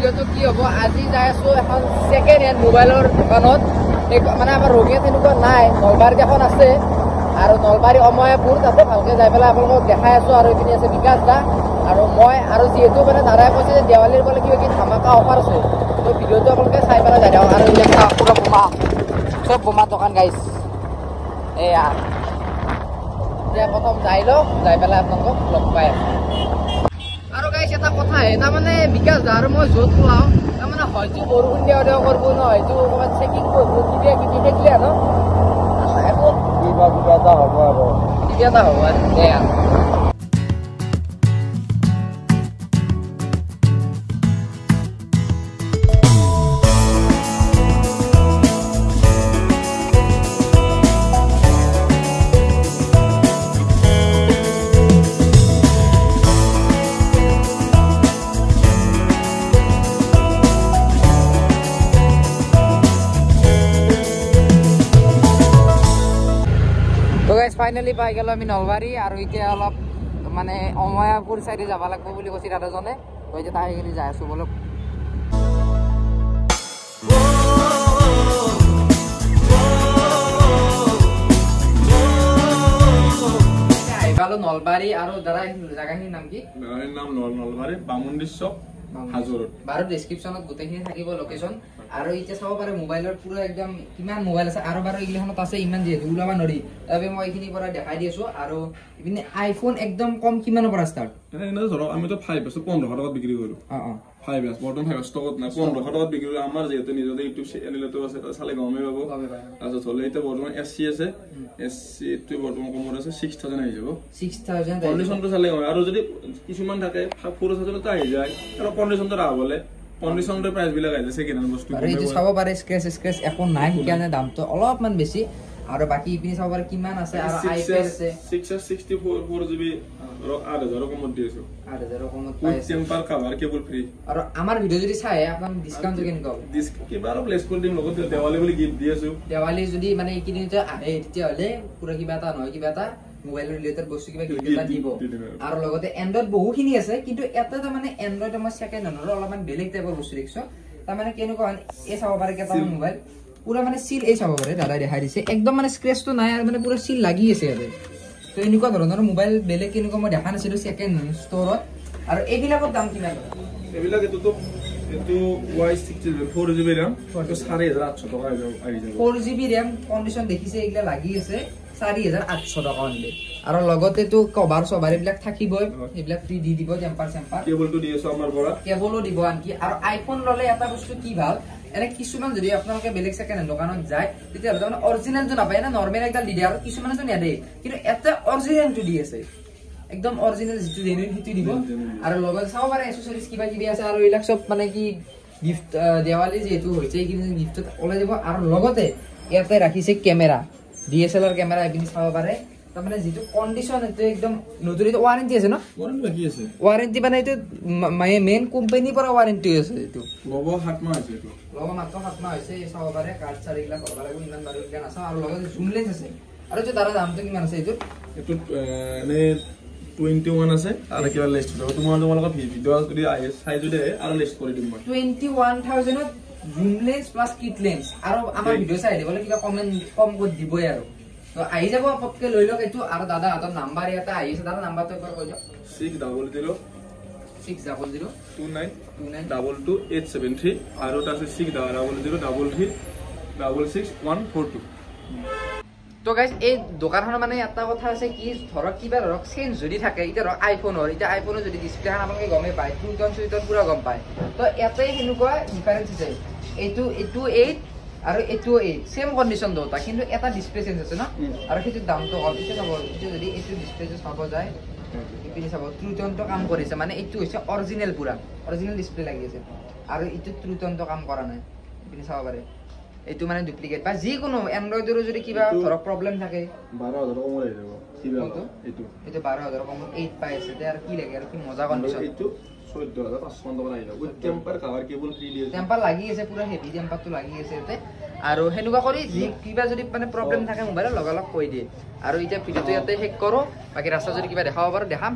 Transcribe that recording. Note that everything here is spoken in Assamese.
ভিডিঅ'টো কি হ'ব, আজি যাই আছোঁ এখন ছেকেণ্ড হেণ্ড মোবাইলৰ দোকানত। মানে আমাৰ ৰঙিয়াত তেনেকুৱা নাই, নলবাৰীত এখন আছে আৰু নলবাৰী অময়াপুৰ, তাতে ভালকৈ যাই পেলাই আপোনালোকক দেখাই আছোঁ। আৰু এইপিনে আছে বিকাশ দা আৰু মই। আৰু যিহেতু মানে দাদাই কৈছে যে দেৱালীৰ বোলে কিবা কিবি ধামাকা অফাৰ আছে, তো ভিডিঅ'টো আপোনালোকে চাই পেলাই যাই থাকক। আৰু এইবিলাক চাওক, পুৰা বোমা, চব বোমা দোকান গাইছ। এয়া এতিয়া প্ৰথম যাই লওঁ, যাই পেলাই আপোনালোকক লগ পাই আছোঁ। আৰু গাইছ এটা কথা, তাৰমানে বিকাশ দা আৰু মই য'ত ওলাওঁ, তাৰমানে হয়তো বৰষুণ দিয়া দিয়া কৰিব ন, হয়তো ক'ৰবাত চেকিং কৰিব, কিবা কিবি থাকিলে ন কিবা কিবা এটা হ'ব আৰু কিবা এটা হ'ব আৰু দে আৰু। ফাইনেলি পাই গ'লো আমি নলবাৰী। আৰু এতিয়া অলপ মানে অময়াপুৰ চাইডে যাব লাগিব বুলি কৈছে দাদাজনে, তো এতিয়া তাই যাই আছোঁ বলক। আহি পালো নলবাৰী। আৰু দাদা জেগাখিনিৰ নাম কি? নাম নলবাৰী বামুণী চক হাজোৰত। বাৰু ডেছক্ৰিপশ্যনত গোটেইখিনি থাকিব লোকেশ্যন। আৰু এতিয়া চাব পাৰে মোবাইলৰ পুৰা একদম কিমান মোবাইল আছে। আৰু বাৰু এইগিলাখনত আছে ইমান, যিহেতু ওলাব নোৱাৰি, তথাপি মই এইখিনিৰ পৰা দেখাই দি আছোঁ। আৰু ইপিনে আইফোন একদম কম কিমানৰ পৰা ষ্টাৰ্ট? এনে ধৰক আমিতো 5S 1500 টকাত বিক্ৰী কৰোঁ। অঁ, 5S বৰ্তমান 5S ষ্টকত নাই, 1500 টকাত বিক্ৰী কৰোঁ। আমাৰ যিহেতু নিজতে ইউটিউব চেনেলটো আছে, তাতে চালে গমেই পাব। তাৰপিছত হ'লে এতিয়া বৰ্তমান এছ চি আছে, এছ চিটো বৰ্তমান কমত আছে, 6000 আহি যাব। 6000 কণ্ডিশ্যনটো চালে গম। আৰু যদি কিছুমান থাকে 4000তে আহি যায়, আৰু কণ্ডিশ্যনটো ৰাখাবলে কণ্ডিশ্যনটো প্ৰাইচ বিলাক আহি যায় ছেকেণ্ড হেণ্ড বস্তু। আৰু এইটো চাব পাৰে স্ক্ৰেচ স্ক্ৰেচ একো নাই, সেইকাৰণে দামটো অলপমান বেছি। আৰু বাকী ইপিনে চাব পাৰে কিমান আছে। আৰু আইপেড আছে 6S 64 4GB, 8000 কমত দি আছো। 8000 কমত পাই আছে, টেম্পাৰ কভাৰ কেবল ফ্ৰী। আৰু আমাৰ ভিডিঅ যদি চাই আপোনাক ডিসকাউণ্ট কেনেকুৱা হ'ব? কিবা আৰু প্লেস কৰি দিম, লগত দেৱালী বুলি গিফ্ট দি আছো। দেৱালী যদি মানে এইকেইদিনতে আহে তেতিয়াহ'লে পুৰা কিবা এটা নহয় কিবা এটা মোবাইলৰ ৰিলেটেড বস্তু কিবা গিফ্ট এটা দিব। আৰু লগতে এণ্ড্ৰইড বহুখিনি আছে, কিন্তু এটা তাৰমানে এণ্ড্ৰইড মই ছেকেণ্ড হেণ্ডৰ অলপমান বেলেগ টাইপৰ বস্তু দেখিছো। তাৰমানে কেনেকুৱা, এই চাব পাৰে কেইটামান মোবাইল পুৰা মানে চিল, এই চাব পাৰে দাদাই দেখাই দিছে, একদম মানে স্ক্ৰেচটো নাই আৰু মানে পুৰা চিল লাগি আছে ইয়াতে। তো এনেকুৱা ধৰণৰ মোবাইল বেলেগ কেনেকুৱা মই দেখা নাছিলো ছেকেণ্ড হেণ্ড ষ্ট'ৰত। আৰু এইবিলাকৰ দাম কিমান? এইবিলাক এইটো Y64 4GB RAM, 4800 টকা আহি যাব। 4GB RAM condition দেখিছে, এইগিলা লাগি আছে 4800 টকা অনলি। আৰু লগতেতো কভাৰ চভাৰ এইবিলাক থাকিবই, এইবিলাক ফ্ৰী দি দিব, টেম্পাৰ চেম্পাৰ কেবলটো দি আছো আমাৰ পৰা, কেবলো দিব আনকি। আৰু আইফোন ল'লে এটা বস্তু কি ভাল, এনে কিছুমান যদি আপোনালোকে বেলেগ ছেকেণ্ড হেণ্ড দোকানত যায় তেতিয়াহ'লে তাৰমানে অৰিজিনেলটো নাপায়, এনে নৰ্মেল একডাল দি দিয়ে। আৰু কিছুমানেতো নেদে, কিন্তু এটা অৰিজিনেলটো দি আছে, একদম অৰিজিনেল যিটো জেনুইন সেইটো দিব। আৰু লগত চাব পাৰে এচেচৰিজ কিবা কিবি আছে। আৰু এইবিলাক চব মানে কি গিফ্ট, দেৱালী যিহেতু হৈছে এইখিনি গিফ্টত ওলাই যাব। আৰু লগতে ইয়াতে ৰাখিছে কেমেৰা, DSLR camera, এইখিনি চাব পাৰে। তাৰমানে যিটো কণ্ডিশ্যন এইটো একদম নতুন, এইটো ৱাৰেণ্টি আছে ন? ৱাৰেণ্টি বাকী আছে। ৱাৰেণ্টি মানে এইটো মেইন কোম্পানীৰ পৰা ৱাৰেণ্টি আছে। এইটো ল'ব 7 মাহ হৈছে, এইটো ল'ব মাত্ৰ 7 মাহ হৈছে। চাব পাৰে কাৰ্ড চাৰ্ড এইবিলাক ল'ব লাগিব, ইমান বাৰু এইবিলাক নাচাওঁ। আৰু লগতে জুম লেন্স আছে। আৰু এইটো দাদা দামটো কিমান আছে এইটোত? এইটোত এনে 21 আছে, আৰু কিবা লেষ্ট হৈ যাব। তোমালোকৰ ভিডিঅ' যদি আহে চাই যদি আহে আৰু লেষ্ট কৰি দিম মই। 21000ত zoom lens plus kit lens. আৰু আমাৰ ভিডিঅ' চাই দিবলৈ কিবা কমেণ্ট কম কৰি দিবই আৰু। তো আহি যাব পটকে লৈ লওক এইটো। আৰু দাদা হাতৰ নাম্বাৰ ইয়াতে আহিছে, দাদা নাম্বাৰটো একবাৰ কৈ দিয়ক। 600 600 29 29 22 873। আৰু এটা আছে 600 33 66 142। তো গাইজ এই দোকানখনৰ মানে এটা কথা আছে কি, ধৰক কিবা ধৰক চেঞ্জ যদি থাকে, এতিয়া ধৰক আইফোনৰ, এতিয়া আইফোনৰ যদি ডিছপ্লেখন আপোনালোকে গমেই পায়, ট্ৰুটন চুইটন পুৰা গম পায়। তো ইয়াতে সেনেকুৱা ডিফাৰেঞ্চ আছে, এইটো 8 আৰু এইটো 8 ছেম কণ্ডিশ্যন দুটা, কিন্তু এটা ডিছপ্লে চেঞ্জ আছে ন, আৰু সেইটোৰ দামটো কম। এতিয়া চাব, এতিয়া যদি এইটো ডিছপ্লেটো চাব যায়, ইপিনে চাব ট্ৰুটনটো কাম কৰিছে, মানে এইটো হৈছে অৰিজিনেল, পুৰা অৰিজিনেল ডিছপ্লে লাগি আছে। আৰু এইটো ট্ৰুটনটো কাম কৰা নাই, ইপিনে চাব পাৰে। এইটো মানে ডুপ্লিকেট বা যিকোনো এণ্ড্ৰইডৰো যদি কিবা ধৰক প্ৰব্লেম থাকে, 12000 কমত আহি যাব। এইটো এইটো 12000 কমত 8 পাই আছে, আৰু কি লাগে আৰু, কি মজা কণ্ডিশ্যন। এইটো 14500 টকা আহি যাব। With temper cover cable free দি আছে, টেম্পাৰ লাগি আছে, পুৰা হেভি টেম্পাৰটো লাগি আছে ইয়াতে। আৰু সেনেকুৱা কৰি যি কিবা যদি মানে প্ৰব্লেম থাকে মোবাইলত লগালগ কৈ দিয়ে। আৰু এতিয়া ভিডিঅ'টো ইয়াতে শেষ কৰোঁ, বাকী ৰাস্তা যদি কিবা দেখাব পাৰোঁ দেখাম।